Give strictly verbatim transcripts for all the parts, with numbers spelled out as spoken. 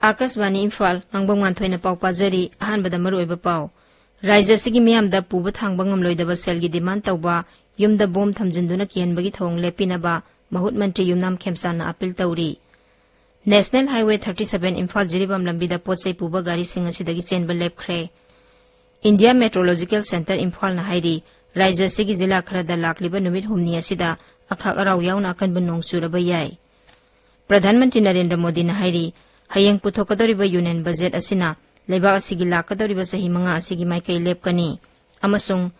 ꯑꯥꯀꯥꯁꯕꯥꯅꯤ ꯏꯝꯐꯥꯜ, ꯉꯥꯡꯕꯝ ꯉꯥꯟꯊꯣꯏꯅ ꯄꯥꯎ ꯄꯥꯖꯔꯤ꯫ ꯑꯍꯥꯟꯕꯗ ꯃꯔꯨꯑꯣꯏꯕ ꯄꯥꯎ꯫ ꯔꯥꯖ꯭ꯌ ꯑꯁꯤꯒꯤ ꯃꯤꯌꯥꯝꯗ ꯄꯨꯕ ꯊꯥꯡꯕ ꯉꯝꯂꯣꯏꯗꯕ ꯁꯦꯜꯒꯤ demand ꯇꯧꯕ, ꯌꯨꯝꯗ ꯕꯣꯝ ꯊꯝꯖꯤꯟꯗꯨꯅ ꯀꯤꯍꯟꯕꯒꯤ ꯊꯧꯑꯣꯡ ꯂꯦꯞꯄꯤꯅꯕ ꯃꯍꯨꯠ ꯃꯟꯇ꯭ꯔꯤ ꯌꯨꯝꯅꯥꯝ ꯈꯦꯝꯆꯥꯟꯅ appeal ꯇꯧꯔꯤ꯫ National Highway thirty seven Imphal Jiribam ꯂꯝꯕꯤꯗ ꯄꯣꯠ ꯆꯩ ꯄꯨꯕ ꯒꯥꯔꯤꯁꯤꯡ ꯑꯁꯤꯗꯒꯤ ꯆꯦꯟꯕ ꯂꯦꯞꯈ꯭ꯔꯦ꯫ India Meteorological Centre ꯏꯝꯐꯥꯜꯅ ꯍꯥꯏꯔꯤ, ꯔꯥꯖ꯭ꯌ ꯑꯁꯤꯒꯤ ꯖꯤꯂꯥ ꯈꯔꯗ ꯂꯥꯛꯂꯤꯕ ꯅꯨꯃꯤꯠ ꯍꯨꯝꯅꯤ ꯑꯁꯤꯗ ꯑꯈꯥꯛ ꯑꯔꯥꯎ ꯌꯥꯎꯅ ꯑꯀꯟꯕ ꯅꯣꯡ ꯆꯨꯔꯕ ꯌꯥꯏ꯫ ꯄ꯭ꯔꯙꯥꯟ ꯃꯟꯇ꯭ꯔꯤ ꯅꯔꯦꯟꯗ꯭ꯔ ꯃꯣꯗꯤꯅ ꯍꯥꯏꯔꯤ, ꯍꯌꯦꯡ ꯄꯨꯊꯣꯛꯀꯗꯧꯔꯤꯕ ꯌꯨꯅꯤꯌꯟ ꯕꯖꯦꯠ ꯑꯁꯤꯅ ꯂꯩꯕꯥꯛ ꯑꯁꯤꯒꯤ ꯂꯥꯛꯀꯗꯧꯔꯤꯕ ꯆꯍꯤ ꯃꯉꯥ ꯑꯁꯤꯒꯤ ꯃꯥꯏꯀꯩ ꯂꯦꯞꯀꯅꯤ ꯑꯃꯁꯨꯡ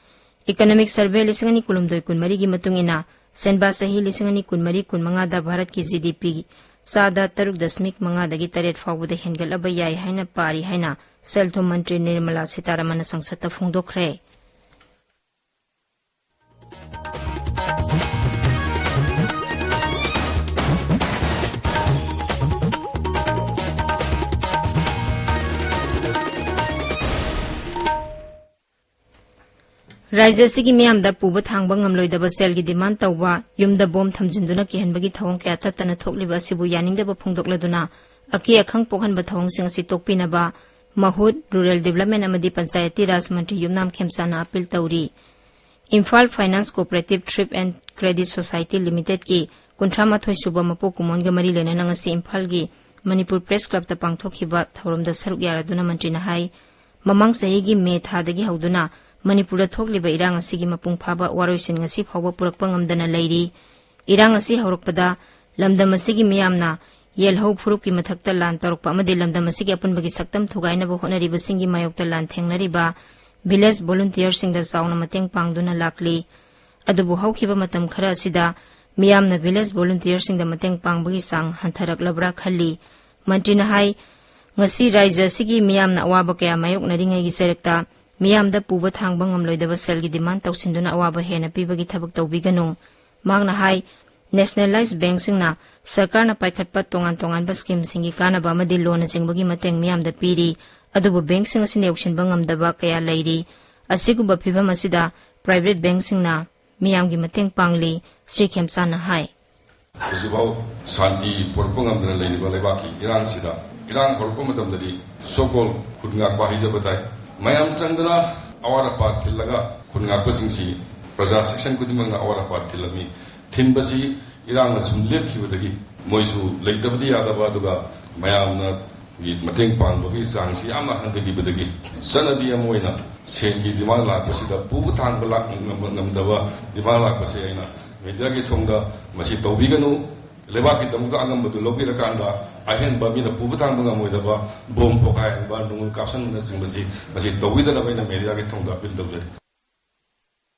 Economic Survey ꯂꯤꯁꯤꯡ ꯑꯅꯤ ꯀꯨꯟꯍꯨꯝꯗꯣꯏ ꯀꯨꯟꯃꯔꯤꯒꯤ ꯃꯇꯨꯡ ꯏꯟꯅ ꯁꯦꯟꯕꯥ ꯆꯍꯤ ꯂꯤꯁꯤꯡ ꯑꯅꯤ ꯀꯨꯟꯃꯔꯤ ꯀꯨꯟꯃꯉꯥꯗ ꯚꯥꯔꯠꯀꯤ GDP ꯆꯥꯗ ꯇꯔꯨꯛ ꯗꯁꯃꯤꯛ ꯃꯉꯥꯗꯒꯤ ꯇꯔꯦꯠ ꯐꯥꯎꯕꯗ ꯍꯦꯟꯒꯠꯂꯕ ꯌꯥꯏ ꯍꯥꯏꯅ ꯄꯥꯔꯤ ꯍꯥꯏꯅ ꯁꯦꯜ ꯊꯨꯝ ꯃꯟꯇ꯭ꯔꯤ ꯅꯤꯔꯃꯂꯥ ꯁꯤꯇꯥꯔꯥꯃꯟꯅ ꯁꯪꯁꯠꯇ ꯐꯣꯡꯗꯣꯛꯈ꯭ꯔꯦ꯫ ꯔꯥꯖ꯭ꯌ ꯑꯁꯤꯒꯤ ꯃꯤꯌꯥꯝꯗ ꯄꯨꯕ ꯊꯥꯡꯕ ꯉꯝꯂꯣꯏꯗꯕ ꯁꯦꯜꯒꯤ demand ꯇꯧꯕ, ꯌꯨꯝꯗ ꯕꯣꯝ ꯊꯝꯖꯤꯟꯗꯨꯅ ꯀꯤꯍꯟꯕꯒꯤ ꯊꯧꯑꯣꯡ ꯀꯌꯥ ꯇꯠꯇꯅ ꯊꯣꯛꯂꯤꯕ ꯑꯁꯤꯕꯨ ꯌꯥꯅꯤꯡꯗꯕ ꯐꯣꯡꯗꯣꯛꯂꯗꯨꯅ ꯑꯀꯤ ꯑꯈꯪ ꯄꯣꯛꯍꯟꯕ ꯊꯧꯑꯣꯡꯁꯤꯡ ꯑꯁꯤ ꯇꯣꯛꯄꯤꯅꯕ ꯃꯍꯨꯠ, Rural Development ꯑꯃꯗꯤ ꯄꯟꯆꯥꯌꯇꯤ ꯔꯥꯖ ꯃꯟꯇ꯭ꯔꯤ ꯌꯨꯝꯅꯥꯝ ꯈꯦꯝꯆꯥꯟꯅ appeal ꯇꯧꯔꯤ꯫ Imphal Finance Cooperative Thrift and Credit Society Limitedꯀꯤ ꯀꯨꯟꯊ꯭ꯔꯥ ꯃꯥꯊꯣꯏ ꯁꯨꯕ ꯃꯄꯣꯛ ꯀꯨꯝꯑꯣꯟꯒ ꯃꯔꯤ ꯂꯩꯅꯅ ꯉꯁꯤ ꯏꯝꯐꯥꯜꯒꯤ ꯃꯅꯤꯄꯨꯔ Press Clubꯇ ꯄꯥꯡꯊꯣꯛꯈꯤꯕ ꯊꯧꯔꯝꯗ ꯁꯔꯨꯛ ꯌꯥꯔꯗꯨꯅ ꯃꯟꯇ꯭ꯔꯤꯅ ꯍꯥꯏ, ꯃꯃꯥꯡ ꯆꯍꯤꯒꯤ ꯃꯦ ꯊꯥꯗꯒꯤ ꯍꯧꯗꯨꯅ ꯃꯅꯤꯄꯨꯔꯗ ꯊꯣꯛꯂꯤꯕ ꯏꯔꯥꯡ ꯑꯁꯤꯒꯤ ꯃꯄꯨꯡ ꯐꯥꯕ ꯋꯥꯔꯣꯏꯁꯤꯟ ꯉꯁꯤ ꯐꯥꯎꯕ ꯄꯨꯔꯛꯄ ꯉꯝꯗꯅ ꯂꯩꯔꯤ꯫ ꯏꯔꯥꯡ ꯑꯁꯤ ꯍꯧꯔꯛꯄꯗ ꯂꯝꯗꯝ ꯑꯁꯤꯒꯤ ꯃꯤꯌꯥꯝꯅ ꯌꯦꯜꯍꯧ ꯐꯨꯔꯨꯞꯀꯤ ꯃꯊꯛꯇ ꯂꯥꯟ ꯇꯧꯔꯛꯄ ꯑꯃꯗꯤ ꯂꯝꯗꯝ ꯑꯁꯤꯒꯤ ꯑꯄꯨꯟꯕꯒꯤ ꯁꯛꯇꯝ ꯊꯨꯒꯥꯏꯅꯕ ꯍꯣꯠꯅꯔꯤꯕꯁꯤꯡꯒꯤ ꯃꯥꯌꯣꯛꯇ ꯂꯥꯟ ꯊꯦꯡꯅꯔꯤꯕ village volunteerꯁꯤꯡꯗ ꯆꯥꯎꯅ ꯃꯇꯦꯡ ꯄꯥꯡꯗꯨꯅ ꯂꯥꯛꯂꯤ꯫ ꯑꯗꯨꯕꯨ ꯍꯧꯈꯤꯕ ꯃꯇꯝ ꯈꯔ ꯑꯁꯤꯗ ꯃꯤꯌꯥꯝꯅ village volunteerꯁꯤꯡꯗ ꯃꯇꯦꯡ ꯄꯥꯡꯕꯒꯤ ꯆꯥꯡ ꯍꯟꯊꯔꯛꯂꯕ꯭ꯔꯥ ꯈꯜꯂꯤ꯫ ꯃꯟꯇ꯭ꯔꯤꯅ ꯍꯥꯏ, ꯉꯁꯤ ꯔꯥꯖ꯭ꯌ ꯑꯁꯤꯒꯤ ꯃꯤꯌꯥꯝꯅ ꯑꯋꯥꯕ ꯀꯌꯥ ꯃꯥꯌꯣꯛꯅꯔꯤꯉꯩꯒꯤ ꯆꯩꯔꯛꯇ ꯃꯤꯌꯥꯝꯗ ꯄꯨꯕ ꯊꯥꯡꯕ ꯉꯝꯂꯣꯏꯗꯕ ꯁꯦꯜꯒꯤ demand ꯇꯧꯁꯤꯟꯗꯨꯅ ꯑꯋꯥꯕ ꯍꯦꯟꯅ ꯄꯤꯕꯒꯤ ꯊꯕꯛ ꯇꯧꯕꯤꯒꯅꯨ꯫ ꯃꯍꯥꯛꯅ ꯍꯥꯏ, Nationalised bankꯁꯤꯡꯅ ꯁꯔꯀꯥꯔꯅ ꯄꯥꯏꯈꯠꯄ ꯇꯣꯉꯥꯟ ꯇꯣꯉꯥꯟꯕ schemeꯁꯤꯡꯒꯤ ꯀꯥꯟꯅꯕ ꯑꯃꯗꯤ loanꯅꯆꯤꯡꯕꯒꯤ ꯃꯇꯦꯡ ꯃꯤꯌꯥꯝꯗ ꯄꯤꯔꯤ, ꯑꯗꯨꯕꯨ bankꯁꯤꯡ ꯑꯁꯤꯅ ꯌꯧꯁꯤꯟꯕ ꯉꯝꯗꯕ ꯀꯌꯥ ꯂꯩꯔꯤ꯫ ꯑꯁꯤꯒꯨꯝꯕ ꯐꯤꯚꯝ ꯑꯁꯤꯗ private bankꯁꯤꯡꯅ ꯃꯤꯌꯥꯝꯒꯤ ꯃꯇꯦꯡ ꯄꯥꯡꯂꯤ, ꯁ꯭ꯔꯤ ꯈꯦꯝꯆꯥꯟꯅ ꯍꯥꯏ꯫ ꯍꯧꯖꯤꯛꯐꯥꯎ ꯁꯥꯟꯇꯤ ꯄꯨꯔꯛꯄ ꯉꯝꯗꯅ ꯂꯩꯔꯤꯕ ꯂꯩꯕꯥꯛꯀꯤ ꯏꯔꯥꯡꯁꯤꯗ ꯏꯔꯥꯡ ꯍꯧꯔꯛꯄ ꯃꯇꯝꯗꯗꯤ ꯁꯣꯀꯣꯜ ꯈꯨꯟ ꯉꯥꯛꯄ ꯍꯥꯏꯖꯕ ꯇꯥꯏ꯫ ꯃꯌꯥꯝ ꯆꯪꯗꯨꯅ ꯑꯋꯥꯠ ꯑꯄꯥ ꯊꯤꯜꯂꯒ ꯈꯨꯟ ꯉꯥꯛꯄꯁꯤꯡꯁꯤ ꯄ꯭ꯔꯖꯥ ꯁꯦꯛꯁꯟ ꯈꯨꯗꯤꯡꯃꯛꯅ ꯑꯋꯥꯠ ꯑꯄꯥ ꯊꯤꯜꯂꯝꯃꯤ꯫ ꯊꯤꯟꯕꯁꯤ ꯏꯔꯥꯡꯅ ꯁꯨꯝ ꯂꯦꯞꯈꯤꯕꯗꯒꯤ ꯃꯣꯏꯁꯨ ꯂꯩꯇꯕꯗꯤ ꯌꯥꯗꯕ, ꯑꯗꯨꯒ ꯃꯌꯥꯝꯅ ꯃꯇꯦꯡ ꯄꯥꯡꯕꯒꯤ ꯆꯥꯡꯁꯤ ꯌꯥꯝꯅ ꯍꯟꯊꯈꯤꯕꯗꯒꯤ ꯆꯠꯅꯕꯤ ꯑꯃ ꯑꯣꯏꯅ ꯁꯦꯟꯒꯤ ꯗꯤꯃꯥꯟ ꯂꯥꯛꯄꯁꯤꯗ ꯄꯨꯕ ꯊꯥꯡꯕ ꯂꯥꯛ-, ꯉꯝꯕ-, ꯉꯝꯗꯕ ꯗꯤꯃꯥꯟ ꯂꯥꯛꯄꯁꯦ ꯑꯩꯅ ꯃꯦꯗꯤꯌꯥꯒꯤ ꯊꯣꯡꯗ ꯃꯁꯤ ꯇꯧꯕꯤꯒꯅꯨ꯫ ꯂꯩꯕꯥꯛꯀꯤꯗꯃꯛꯇ ꯑꯉꯝꯕꯗꯨ ꯂꯧꯕꯤꯔꯀꯥꯟꯗ ꯑꯍꯦꯟꯕ ꯃꯤꯅ ꯄꯨꯕ ꯊꯥꯡꯕ ꯉꯝꯃꯣꯏꯗꯕ ꯕꯣꯝ ꯄꯣꯈꯥꯏꯍꯟꯕ, ꯅꯣꯡꯃꯩ ꯀꯥꯞꯁꯤꯟꯕꯅꯆꯤꯡꯕꯁꯤ ꯃꯁꯤ ꯇꯧꯕꯤꯗꯅꯕ ꯑꯩꯅ ꯃꯦꯗꯤꯌꯥꯒꯤ ꯊꯣꯡꯗ ꯑꯄꯤꯜ ꯇꯧꯖꯔꯤ꯫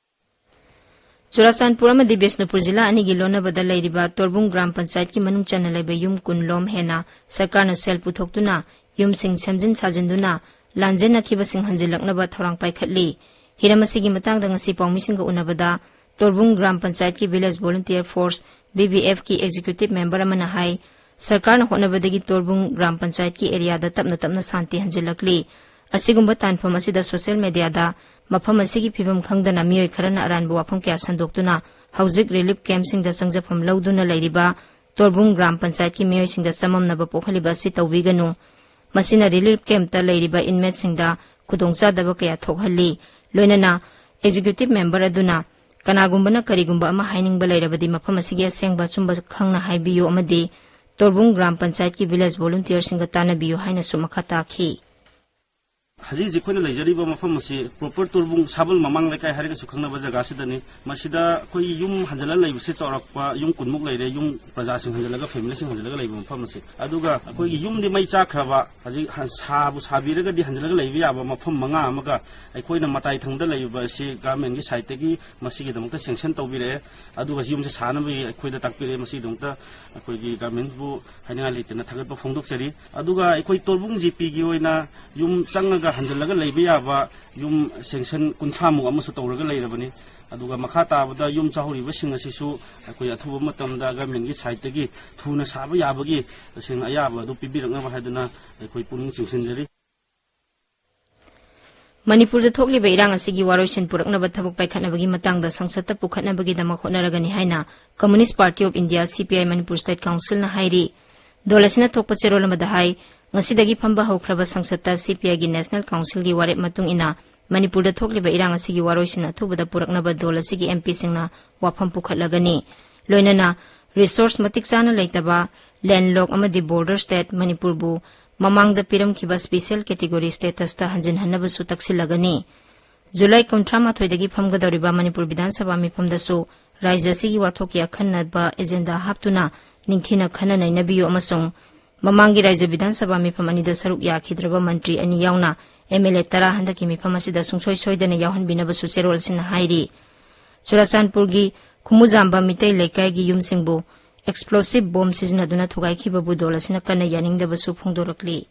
ꯆꯨꯔꯥꯆꯥꯟꯄꯨꯔ ꯑꯃꯗꯤ ꯕꯤꯁꯅꯨꯄꯨꯔ ꯖꯤꯂꯥ ꯑꯅꯤꯒꯤ ꯂꯣꯟꯅꯕꯗ ꯂꯩꯔꯤꯕ ꯇꯣꯔꯕꯨꯡ ꯒ꯭ꯔꯥꯝ ꯄꯟꯆꯥꯌꯠꯀꯤ ꯃꯅꯨꯡ ꯆꯟꯅ ꯂꯩꯕ ꯌꯨꯝ ꯀꯨꯟ ꯂꯣꯝ ꯍꯦꯟꯅ ꯁꯔꯀꯥꯔꯅ ꯁꯦꯜ ꯄꯨꯊꯣꯛꯇꯨꯅ ꯌꯨꯝꯁꯤꯡ ꯁꯦꯝꯖꯤꯟ ꯁꯥꯖꯤꯟꯗꯨꯅ ꯂꯥꯟꯖꯦꯟꯅꯈꯤꯕꯁꯤꯡ ꯍꯟꯖꯤꯜꯂꯛꯅꯕ ꯊꯧꯔꯥꯡ ꯄꯥꯏꯈꯠꯂꯤ꯫ ꯍꯤꯔꯝ ꯑꯁꯤꯒꯤ ꯃꯇꯥꯡꯗ ꯉꯁꯤ ꯄꯥꯎꯃꯤꯁꯤꯡꯒ ꯎꯅꯕꯗ ꯇꯣꯔꯕꯨꯡ ꯒ꯭ꯔꯥꯝ ꯄꯟꯆꯥꯌꯠꯀꯤ Village Volunteer Force, V V F ꯀꯤ executive member ꯑꯃꯅ ꯍꯥꯏ, ꯁꯔꯀꯥꯔꯅ ꯍꯣꯠꯅꯕꯗꯒꯤ ꯇꯣꯔꯕꯨꯡ ꯒ꯭ꯔꯥꯝ ꯄꯟꯆꯥꯌꯠꯀꯤ ꯑꯦꯔꯤꯌꯥꯗ ꯇꯞꯅ ꯇꯞꯅ ꯁꯥꯟꯇꯤ ꯍꯟꯖꯤꯜꯂꯛꯂꯤ꯫ ꯑꯁꯤꯒꯨꯝꯕ ꯇꯥꯟꯐꯝ ꯑꯁꯤꯗ ꯁꯣꯁꯤꯌꯦꯜ ꯃꯦꯗꯤꯌꯥꯗ ꯃꯐꯝ ꯑꯁꯤꯒꯤ ꯐꯤꯕꯝ ꯈꯪꯗꯅ ꯃꯤꯑꯣꯏ ꯈꯔꯅ ꯑꯔꯥꯟꯕ ꯋꯥꯐꯝ ꯀꯌꯥ ꯁꯟꯗꯣꯛꯇꯨꯅ ꯍꯧꯖꯤꯛ ꯔꯤꯂꯤꯐ ꯀꯦꯝꯞꯁꯤꯡꯗ ꯆꯪꯖꯐꯝ ꯂꯧꯗꯨꯅ ꯂꯩꯔꯤꯕ ꯇꯣꯔꯕꯨꯡ ꯒ꯭ꯔꯥꯝ ꯄꯟꯆꯥꯌꯠꯀꯤ ꯃꯤꯑꯣꯏꯁꯤꯡꯗ ꯆꯃꯝꯅꯕ ꯄꯣꯛꯍꯜꯂꯤꯕ ꯑꯁꯤ ꯇꯧꯕꯤꯒꯅꯨ꯫ ꯃꯁꯤꯅ ꯔꯤꯂꯤꯐ ꯀꯦꯝꯞꯇ ꯂꯩꯔꯤꯕ ꯏꯟꯃꯦꯠꯁꯤꯡꯗ ꯈꯨꯗꯣꯡꯆꯥꯗꯕ ꯀꯌꯥ ꯊꯣꯛꯍꯜꯂꯤ꯫ ꯂꯣꯏꯅꯅ ꯑꯦꯛꯖꯤꯀ꯭ꯌꯨꯇꯤꯚ ꯃꯦꯝꯕꯔ ꯑꯗꯨꯅ ꯀꯅꯥꯒꯨꯝꯕꯅ ꯀꯔꯤꯒꯨꯝꯕ ꯑꯃ ꯍꯥꯏꯅꯤꯡꯕ ꯂꯩꯔꯕꯗꯤ ꯃꯐꯝ ꯑꯁꯤꯒꯤ ꯑꯁꯦꯡꯕ ꯑꯆꯨꯝꯕ ꯈꯪꯅ ꯍꯥꯏꯕꯤꯌꯨ ꯑꯃꯗꯤ ꯇꯣꯔꯕꯨꯡ ꯒ꯭ꯔꯥꯝ ꯄꯟꯆꯥꯌꯠꯀꯤ ꯚꯤꯂꯦꯖ ꯚꯣꯂꯨꯟꯇꯤꯌꯔꯁꯤꯡꯒ ꯇꯥꯟꯅꯕꯤꯌꯨ ꯍꯥꯏꯅꯁꯨ ꯃꯈꯥ ꯇꯥꯈꯤ꯫ ꯍꯧꯖꯤꯛ ꯍꯧꯖꯤꯛ ꯑꯩꯈꯣꯏꯅ ꯂꯩꯖꯔꯤꯕ ꯃꯐꯝ ꯑꯁꯤ ꯄ꯭ꯔꯣꯄꯔ ꯇꯣꯔꯕꯨꯡ ꯁꯥꯕꯜ ꯃꯃꯥꯡ ꯂꯩꯀꯥꯏ ꯍꯥꯏꯔꯒꯁꯨ ꯈꯪꯅꯕ ꯖꯒꯥꯁꯤꯗꯅꯤ꯫ ꯃꯁꯤꯗ ꯑꯩꯈꯣꯏꯒꯤ ꯌꯨꯝ ꯍꯟꯖꯤꯜꯂ ꯂꯩꯕꯁꯦ ꯆꯥꯎꯔꯥꯛꯄ ꯌꯨꯝ ꯀꯨꯟꯃꯨꯛ ꯂꯩꯔꯦ, ꯌꯨꯝ ꯄ꯭ꯔꯖꯥꯁꯤꯡ ꯍꯟꯖꯤꯜꯂꯒ, ꯐꯦꯃꯤꯂꯤꯁꯤꯡ ꯍꯟꯖꯤꯜꯂꯒ ꯂꯩꯕ ꯃꯐꯝ ꯑꯁꯤ꯫ ꯑꯗꯨꯒ ꯑꯩꯈꯣꯏꯒꯤ ꯌꯨꯝꯗꯤ ꯃꯩ ꯆꯥꯛꯈ꯭ꯔꯕ, ꯍꯧꯖꯤꯛ ꯍ-, ꯁꯥꯕꯨ ꯁꯥꯕꯤꯔꯒꯗꯤ ꯍꯟꯖꯤꯜꯂꯒ ꯂꯩꯕ ꯌꯥꯕ ꯃꯐꯝ ꯃꯉꯥ ꯑꯃꯒ ꯑꯩꯈꯣꯏꯅ ꯃꯇꯥꯏ ꯊꯪꯕꯗ ꯂꯩꯕ ꯑꯁꯤ ꯒꯚꯔꯟꯃꯦꯟꯒꯤ ꯁꯥꯏꯠꯇꯒꯤ ꯃꯁꯤꯒꯤꯗꯃꯛꯇ ꯁꯦꯡꯁꯟ ꯇꯧꯕꯤꯔꯛꯑꯦ꯫ ꯑꯗꯨꯒ ꯌꯨꯝꯁꯦ ꯁꯥꯅꯕꯒꯤ ꯑꯩꯈꯣꯏꯗ ꯇꯥꯛꯄꯤꯔꯛꯑꯦ꯫ ꯃꯁꯤꯒꯤꯗꯃꯛꯇ ꯑꯩꯈꯣꯏꯒꯤ ꯒꯚꯔꯟꯃꯦꯟꯕꯨ ꯍꯥꯏꯅꯤꯡꯉꯥꯏ ꯂꯩꯇꯅ ꯊꯥꯒꯠꯄ ꯐꯣꯡꯗꯣꯛꯆꯔꯤ꯫ ꯑꯗꯨꯒ ꯑꯩꯈꯣꯏ ꯇꯣꯔꯕꯨꯡ ꯖꯤ ꯄꯤꯒꯤ ꯑꯣꯏꯅ ꯌꯨꯝ ꯆꯪꯉꯒ ꯍꯟꯖꯤꯜꯂꯒ ꯂꯩꯕ ꯌꯥꯕ ꯌꯨꯝ ꯁꯦꯡꯁꯟ ꯀꯨꯟꯊ꯭ꯔꯥꯃꯨꯛ ꯑꯃꯁꯨ ꯇꯧꯔꯒ ꯂꯩꯔꯕꯅꯤ꯫ ꯑꯗꯨꯒ ꯃꯈꯥ ꯇꯥꯕꯗ ꯌꯨꯝ ꯆꯥꯍꯧꯔꯤꯕꯁꯤꯡ ꯑꯁꯤꯁꯨ ꯑꯩꯈꯣꯏ ꯑꯊꯨꯕ ꯃꯇꯝꯗ ꯒꯚꯔꯟꯃꯦꯟꯒꯤ ꯁꯥꯏꯠꯇꯒꯤ ꯊꯨꯅ ꯁꯥꯕ ꯌꯥꯕꯒꯤ ꯇꯁꯦꯡꯅ ꯑꯌꯥꯕ ꯑꯗꯨ ꯄꯤꯕꯤꯔꯛꯅꯕ ꯍꯥꯏꯗꯨꯅ ꯑꯩꯈꯣꯏ ꯄꯨꯛꯅꯤꯡ ꯆꯤꯡꯁꯤꯟꯖꯔꯤ꯫ ꯃꯅꯤꯄꯨꯔꯗ ꯊꯣꯛꯂꯤꯕ ꯏꯔꯥꯡ ꯑꯁꯤꯒꯤ ꯋꯥꯔꯣꯏꯁꯤꯟ ꯄꯨꯔꯛꯅꯕ ꯊꯕꯛ ꯄꯥꯏꯈꯠꯅꯕꯒꯤ ꯃꯇꯥꯡꯗ ꯁꯪꯁꯠꯇ ꯄꯨꯈꯠꯅꯕꯒꯤꯗꯃꯛ ꯍꯣꯠꯅꯔꯒꯅꯤ ꯍꯥꯏꯅ Communist Party of India, C P I, Manipur state ꯀꯥꯎꯟꯁꯤꯜꯅ ꯍꯥꯏꯔꯤ꯫ ꯗꯣꯜ ꯑꯁꯤꯅ ꯊꯣꯛꯄ ꯆꯦꯔꯣꯜ ꯑꯃꯗ ꯍꯥꯏ, ꯉꯁꯤꯗꯒꯤ ꯐꯝꯕ ꯍꯧꯈ꯭ꯔꯕ ꯁꯪꯁꯠꯇ ꯁꯤꯄꯤꯑꯥꯏꯒꯤ ꯅꯦꯁꯅꯦꯜ ꯀꯥꯎꯟꯁꯤꯜꯒꯤ ꯋꯥꯔꯦꯞ ꯃꯇꯨꯡ ꯏꯟꯅ ꯃꯅꯤꯄꯨꯔꯗ ꯊꯣꯛꯂꯤꯕ ꯏꯔꯥꯡ ꯑꯁꯤꯒꯤ ꯋꯥꯔꯣꯏꯁꯤꯟ ꯑꯊꯨꯕꯗ ꯄꯨꯔꯛꯅꯕ ꯗꯣꯜ ꯑꯁꯤꯒꯤ ꯑꯦꯝ ꯄꯤꯁꯤꯡꯅ ꯋꯥꯐꯝ ꯄꯨꯈꯠꯂꯒꯅꯤ꯫ ꯂꯣꯏꯅꯅ ꯔꯤꯁꯣꯔꯁ ꯃꯇꯤꯛ ꯆꯥꯅ ꯂꯩꯇꯕ ꯂꯦꯟꯂꯣꯛ ꯑꯃꯗꯤ ꯕꯣꯔꯗꯔ ꯁ꯭ꯇꯦꯠ ꯃꯅꯤꯄꯨꯔꯕꯨ ꯃꯃꯥꯡꯗ ꯄꯤꯔꯝꯈꯤꯕ ꯁ꯭ꯄꯤꯁꯦꯜ ꯀꯦꯇꯦꯒꯣꯔꯤ ꯁ꯭ꯇꯦꯇꯁꯇ ꯍꯟꯖꯤꯟꯍꯟꯅꯕꯁꯨ ꯇꯛꯁꯤꯜꯂꯒꯅꯤ꯫ ꯖꯨꯂꯥꯏ ꯀꯨꯟꯊ꯭ꯔꯥ ꯃꯥꯊꯣꯏꯗꯒꯤ ꯐꯝꯒꯗꯧꯔꯤꯕ ꯃꯅꯤꯄꯨꯔ ꯕꯤꯙꯥꯟ ꯁꯚꯥ ꯃꯤꯐꯝꯗꯁꯨ ꯔꯥꯖ꯭ꯌ ꯑꯁꯤꯒꯤ ꯋꯥꯊꯣꯛꯀꯤ ꯑꯈꯟꯅꯕ ꯑꯦꯖꯦꯟꯗꯥ ꯍꯥꯞꯇꯨꯅ ꯅꯤꯡꯊꯤꯅ ꯈꯟꯅ ꯅꯩꯅꯕꯤꯌꯨ ꯑꯃꯁꯨꯡ ꯃꯃꯥꯡꯒꯤ ꯔꯥꯖ꯭ꯌ ꯕꯤꯙꯥꯟ ꯁꯚꯥ ꯃꯤꯐꯝ ꯑꯅꯤꯗ ꯁꯔꯨꯛ ꯌꯥꯈꯤꯗ꯭ꯔꯕ ꯃꯟꯇ꯭ꯔꯤ ꯑꯅꯤ ꯌꯥꯎꯅ ꯑꯦꯝ ꯑꯦꯜ ꯑꯦ ꯇꯔꯥ ꯍꯟꯗꯛꯀꯤ ꯃꯤꯐꯝ ꯑꯁꯤꯗ ꯁꯨꯡꯁꯣꯏ ꯁꯣꯏꯗꯅ ꯌꯥꯎꯍꯟꯕꯤꯅꯕꯁꯨ ꯆꯦꯔꯣꯜ ꯑꯁꯤꯅ ꯍꯥꯏꯔꯤ꯫ ꯆꯨꯔꯥꯆꯥꯟꯄꯨꯔꯒꯤ ꯈꯨꯃꯨꯖꯥꯝꯕ ꯃꯤꯇꯩ ꯂꯩꯀꯥꯏꯒꯤ ꯌꯨꯝꯁꯤꯡꯕꯨ ꯑꯦꯛꯁꯄ꯭ꯂꯣꯁꯤꯚ ꯕꯣꯝ ꯁꯤꯖꯤꯟꯅꯗꯨꯅ ꯊꯨꯒꯥꯏꯈꯤꯕꯕꯨ ꯗꯣꯜ ꯑꯁꯤꯅ ꯀꯟꯅ ꯌꯥꯅꯤꯡꯗꯕꯁꯨ ꯐꯣꯡꯗꯣꯔꯛꯂꯤ꯫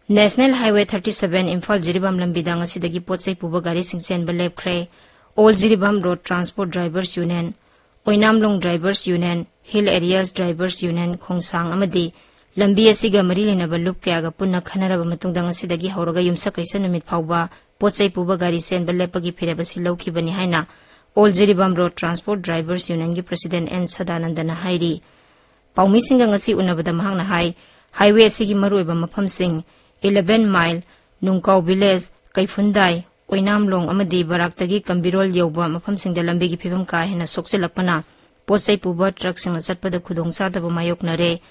National highway thirty seven Imphal Jiribam ꯂꯝꯕꯤꯗ ꯉꯁꯤꯗꯒꯤ ꯄꯣꯠ ꯆꯩ ꯄꯨꯕ ꯒꯥꯔꯤꯁꯤꯡ ꯆꯦꯟꯕ ꯂꯦꯞꯈ꯭ꯔꯦ꯫ All Jiribam road transport drivers union, ꯑꯣꯏꯅꯥꯝꯂꯣꯡ drivers union, hill areas drivers union ꯈꯣꯡꯁꯥꯡ ꯑꯃꯗꯤ ꯂꯝꯕꯤ ꯑꯁꯤꯒ ꯃꯔꯤ ꯂꯩꯅꯕ ꯂꯨꯞ ꯀꯌꯥꯒ ꯄꯨꯟꯅ ꯈꯟꯅꯔꯕ ꯃꯇꯨꯡꯗ ꯉꯁꯤꯗꯒꯤ ꯍꯧꯔꯒ ꯌꯨꯝꯁꯀꯩꯁ ꯅꯨꯃꯤꯠ ꯐꯥꯎꯕ ꯄꯣꯠ ꯆꯩ ꯄꯨꯕ ꯒꯥꯔꯤ ꯆꯦꯟꯕ ꯂꯦꯞꯄꯒꯤ ꯐꯤꯔꯦꯞ ꯑꯁꯤ ꯂꯧꯈꯤꯕꯅꯤ ꯍꯥꯏꯅ all Jiribam road transport drivers ꯌꯨꯅꯤꯌꯟꯒꯤ ꯄ꯭ꯔꯁꯤꯗꯦꯟꯠ ꯑꯦꯟ ꯁꯗꯥꯅꯟꯗꯅ ꯍꯥꯏꯔꯤ꯫ ꯄꯥꯎꯃꯤꯁꯤꯡꯒ ꯉꯁꯤ ꯎꯅꯕꯗ ꯃꯍꯥꯛꯅ ꯍꯥꯏ, ꯍꯥꯏꯋꯦ ꯑꯁꯤꯒꯤ ꯃꯔꯨꯑꯣꯏꯕ ꯃꯐꯝꯁꯤꯡ ꯏꯂꯦꯚꯦꯟ ꯃꯥꯏꯜ, ꯅꯨꯡꯀꯥꯎ ꯚꯤꯂꯦꯖ, ꯀꯩꯐꯨꯟꯗꯥꯏ, ꯑꯣꯏꯅꯥꯝꯂꯣꯡ ꯑꯃꯗꯤ ꯕꯔꯥꯛꯇꯒꯤ ꯀꯝꯕꯤꯔꯣꯜ ꯌꯧꯕ ꯃꯐꯝꯁꯤꯡꯗ ꯂꯝꯕꯤꯒꯤ ꯐꯤꯕꯝ ꯀꯥ ꯍꯦꯟꯅ ꯁꯣꯛꯆꯤꯜꯂꯛꯄꯅ ꯄꯣꯠ ꯆꯩ ꯄꯨꯕ ꯇ꯭ꯔꯛꯁꯤꯡꯅ ꯆꯠꯄꯗ ꯈꯨꯗꯣꯡꯆꯥꯗꯕ ꯃꯥꯌꯣꯛꯅꯔꯦ꯫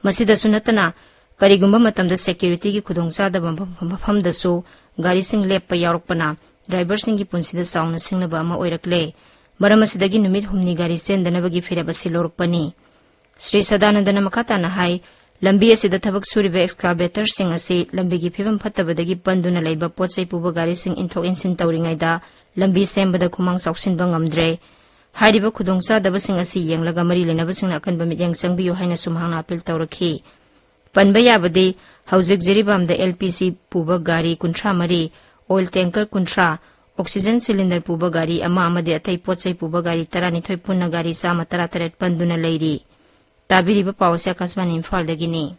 ꯃꯁꯤꯗꯁꯨ ꯅꯠꯇꯅ ꯀꯔꯤꯒꯨꯝꯕ ꯃꯇꯝꯗ ꯁꯦꯀ꯭ꯌꯨꯔꯤꯇꯤꯒꯤ ꯈꯨꯗꯣꯡꯆꯥꯗꯕ ꯃꯐꯝ-, ꯃꯐꯝꯗꯁꯨ ꯒꯥꯔꯤꯁꯤꯡ ꯂꯦꯞꯄ ꯌꯥꯎꯔꯛꯄꯅ ꯗ꯭ꯔꯥꯏꯚꯔꯁꯤꯡꯒꯤ ꯄꯨꯟꯁꯤꯗ ꯆꯥꯎꯅ ꯁꯤꯡꯅꯕ ꯑꯃ ꯑꯣꯏꯔꯛꯂꯦ꯫ ꯃꯔꯝ ꯑꯁꯤꯗꯒꯤ ꯅꯨꯃꯤꯠ ꯍꯨꯝꯅꯤ ꯒꯥꯔꯤ ꯆꯦꯟꯗꯅꯕꯒꯤ ꯐꯤꯔꯦꯞ ꯑꯁꯤ ꯂꯧꯔꯛꯄꯅꯤ꯫ ꯁ꯭ꯔꯤ ꯁꯗꯥꯅꯟꯗꯅ ꯃꯈꯥ ꯇꯥꯅ ꯍꯥꯏ, ꯂꯝꯕꯤ ꯑꯁꯤꯗ ꯊꯕꯛ ꯁꯨꯔꯤꯕ ꯑꯦꯛꯁꯀꯥꯚꯦꯇꯔꯁꯤꯡ ꯑꯁꯤ ꯂꯝꯕꯤꯒꯤ ꯐꯤꯕꯝ ꯐꯠꯇꯕꯗꯒꯤ ꯄꯟꯗꯨꯅ ꯂꯩꯕ ꯄꯣꯠ ꯆꯩ ꯄꯨꯕ ꯒꯥꯔꯤꯁꯤꯡ ꯏꯟꯊꯣꯛ ꯏꯟꯁꯤꯟ ꯇꯧꯔꯤꯉꯩꯗ ꯂꯝꯕꯤ ꯁꯦꯝꯕꯗ ꯈꯨꯃꯥꯡ ꯆꯥꯎꯁꯤꯟꯕ ꯉꯝꯗ꯭ꯔꯦ꯫ ꯍꯥꯏꯔꯤꯕ ꯈꯨꯗꯣꯡꯆꯥꯗꯕꯁꯤꯡ ꯑꯁꯤ ꯌꯦꯡꯂꯒ ꯃꯔꯤ ꯂꯩꯅꯕꯁꯤꯡꯅ ꯑꯀꯟꯕ ꯃꯤꯠꯌꯦꯡ ꯆꯪꯕꯤꯌꯨ ꯍꯥꯏꯅꯁꯨ ꯃꯍꯥꯛꯅ ꯑꯥꯄꯤꯜ ꯇꯧꯔꯛꯈꯤ꯫ ꯄꯟꯕ ꯌꯥꯕꯗꯤ, ꯍꯧꯖꯤꯛ ꯖꯤꯔꯤꯕꯥꯝꯗ ꯑꯦꯜ ꯄꯤ ꯖꯤ ꯄꯨꯕ ꯒꯥꯔꯤ ꯀꯨꯟꯊ꯭ꯔꯥ ꯃꯔꯤ, ꯑꯣꯏꯜ ꯇꯦꯡꯀꯔ ꯀꯨꯟꯊ꯭ꯔꯥ, ꯑꯣꯛꯁꯤꯖꯟ ꯁꯤꯂꯤꯟꯗꯔ ꯄꯨꯕ ꯒꯥꯔꯤ ꯑꯃ ꯑꯃꯗꯤ ꯑꯇꯩ ꯄꯣꯠ ꯆꯩ ꯄꯨꯕ ꯒꯥꯔꯤ ꯇꯔꯥꯅꯤꯊꯣꯏ ꯄꯨꯟꯅ ꯒꯥꯔꯤ ꯆꯥꯝꯃ ꯇꯔꯥꯇꯔꯦꯠ ꯄꯟꯗꯨꯅ ꯂꯩꯔꯤ꯫ ꯇꯥꯕꯤꯔꯤꯕ ꯄꯥꯎ ꯑꯁꯤ ꯑꯀꯥꯁꯕꯥꯅꯤ ꯏꯝꯐꯥꯜꯗꯒꯤꯅꯤ꯫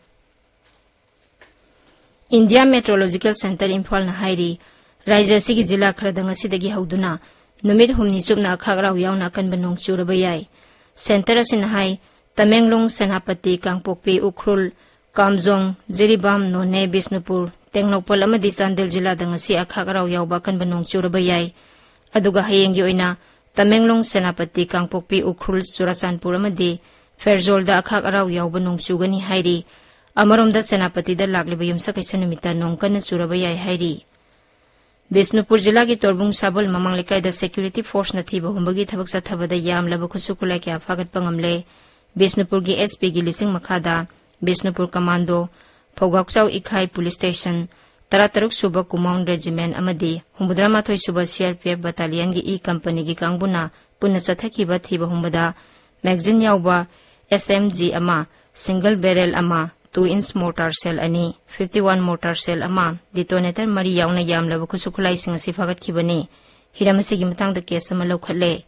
ꯏꯟꯗꯤꯌꯥ ꯃꯦꯇ꯭ꯔꯣꯂꯣꯖꯤꯀꯦꯜ ꯁꯦꯟꯇꯔ ꯏꯝꯐꯥꯜꯅ ꯍꯥꯏꯔꯤ, ꯔꯥꯖ꯭ꯌ ꯑꯁꯤꯒꯤ ꯖꯤꯂꯥ ꯈꯔꯗ ꯉꯁꯤꯗꯒꯤ ꯍꯧꯗꯨꯅ ꯅꯨꯃꯤꯠ ꯍꯨꯝꯅꯤ ꯆꯨꯞꯅ ꯑꯈꯥꯛ ꯑꯔꯥꯎ ꯌꯥꯎꯅ ꯑꯀꯟꯕ ꯅꯣꯡ ꯆꯨꯔꯕ ꯌꯥꯏ꯫ ꯁꯦꯟꯇꯔ ꯑꯁꯤꯅ ꯍꯥꯏ, ꯇꯃꯦꯡꯂꯣꯡ, ꯁꯦꯅꯥꯄꯇꯤ, ꯀꯥꯡꯄꯣꯛꯄꯤ, ꯎꯈ꯭ꯔꯨꯜ, ꯀꯥꯝꯖꯣꯡ, ꯖꯤꯔꯤꯕꯥꯝ, ꯅꯣꯅꯦ, ꯕꯤꯁꯅꯨꯄꯨꯔ, ꯇꯦꯡꯅꯧꯄꯜ ꯑꯃꯗꯤ ꯆꯥꯟꯗꯦꯜ ꯖꯤꯂꯥꯗ ꯉꯁꯤ ꯑꯈꯥꯛ ꯑꯔꯥꯎ ꯌꯥꯎꯕ ꯑꯀꯟꯕ ꯅꯣꯡ ꯆꯨꯔꯕ ꯌꯥꯏ꯫ ꯑꯗꯨꯒ ꯍꯌꯦꯡꯒꯤ ꯑꯣꯏꯅ ꯇꯃꯦꯡꯂꯣꯡ, ꯁꯦꯅꯥꯄꯇꯤ, ꯀꯥꯡꯄꯣꯛꯄꯤ, ꯎꯈ꯭ꯔꯨꯜ, ꯆꯨꯔꯥꯆꯥꯟꯄꯨꯔ ꯑꯃꯗꯤ ꯐꯦꯔꯖꯣꯜꯗ ꯑꯈꯥꯛ ꯑꯔꯥꯎ ꯌꯥꯎꯕ ꯅꯣꯡ ꯆꯨꯒꯅꯤ ꯍꯥꯏꯔꯤ꯫ ꯑꯃꯔꯣꯝꯗ ꯁꯦꯅꯥꯄꯇꯤꯗ ꯂꯥꯛꯂꯤꯕ ꯌꯨꯝꯁꯀꯩꯁ ꯅꯨꯃꯤꯠꯇ ꯅꯣꯡ ꯀꯟꯅ ꯆꯨꯔꯕ ꯌꯥꯏ ꯍꯥꯏꯔꯤ꯫ ꯕꯤꯁꯅꯨꯄꯨꯔ ꯖꯤꯂꯥꯒꯤ ꯇꯣꯔꯕꯨꯡ ꯁꯥꯕꯜ ꯃꯃꯥꯡ ꯂꯩꯀꯥꯏꯗ ꯁꯦꯀ꯭ꯌꯨꯔꯤꯇꯤ ꯐꯣꯔꯁꯅ ꯊꯤꯕ ꯍꯨꯝꯕꯒꯤ ꯊꯕꯛ ꯆꯠꯊꯕꯗ ꯌꯥꯝꯂꯕ ꯈꯨꯠꯁꯨ ꯈꯨꯠꯂꯥꯏ ꯀꯌꯥ ꯐꯥꯒꯠꯄ ꯉꯝꯂꯦ꯫ ꯕꯤꯁꯅꯨꯄꯨꯔꯒꯤ ꯑꯦꯁ ꯄꯤꯒꯤ ꯂꯤꯁꯤꯡ ꯃꯈꯥꯗ ꯕꯤꯁꯅꯨꯄꯨꯔ ꯀꯃꯥꯟꯗꯣ, ꯐꯧꯒꯥꯛꯆꯥꯎ ꯏꯈꯥꯏ ꯄꯨꯂꯤꯁ ꯁ꯭ꯇꯦꯁꯟ, ꯇꯔꯥꯇꯔꯨꯛ ꯁꯨꯕ ꯀꯨꯃꯥꯎꯟ ꯔꯦꯖꯤꯃꯦꯟ ꯑꯃꯗꯤ ꯍꯨꯝꯐꯨꯇꯔꯥ ꯃꯥꯊꯣꯏ ꯁꯨꯕ C R P F ꯕꯇꯥꯂꯤꯌꯟꯒꯤ E ꯀꯝꯄꯅꯤꯒꯤ ꯀꯥꯡꯕꯨꯅ ꯄꯨꯟꯅ ꯆꯠꯊꯈꯤꯕ ꯊꯤꯕ ꯍꯨꯝꯕꯗ ꯃꯦꯒꯖꯤꯟ ꯌꯥꯎꯕ ꯑꯦꯁ ꯑꯦꯝ ꯖꯤ ꯑꯃ, ꯁꯤꯡꯒꯜ ꯕꯦꯔꯦꯜ ꯑꯃ, ꯇꯨ ꯏꯟꯆ ꯃꯣꯔꯇꯥꯔ ꯁꯦꯜ ꯑꯅꯤ, ꯐꯤꯐꯇꯤ ꯋꯥꯟ ꯃꯣꯔꯇꯥꯔ ꯁꯦꯜ ꯑꯃ, ꯗꯤꯇꯣꯅꯦꯇꯔ ꯃꯔꯤ ꯌꯥꯎꯅ ꯌꯥꯝꯂꯕ ꯈꯨꯠꯁꯨ ꯈꯨꯠꯂꯥꯏꯁꯤꯡ ꯑꯁꯤ ꯐꯥꯒꯠꯈꯤꯕꯅꯤ꯫ ꯍꯤꯔꯝ ꯑꯁꯤꯒꯤ ꯃꯇꯥꯡꯗ ꯀꯦꯁ ꯑꯃ ꯂꯧꯈꯠꯂꯦ꯫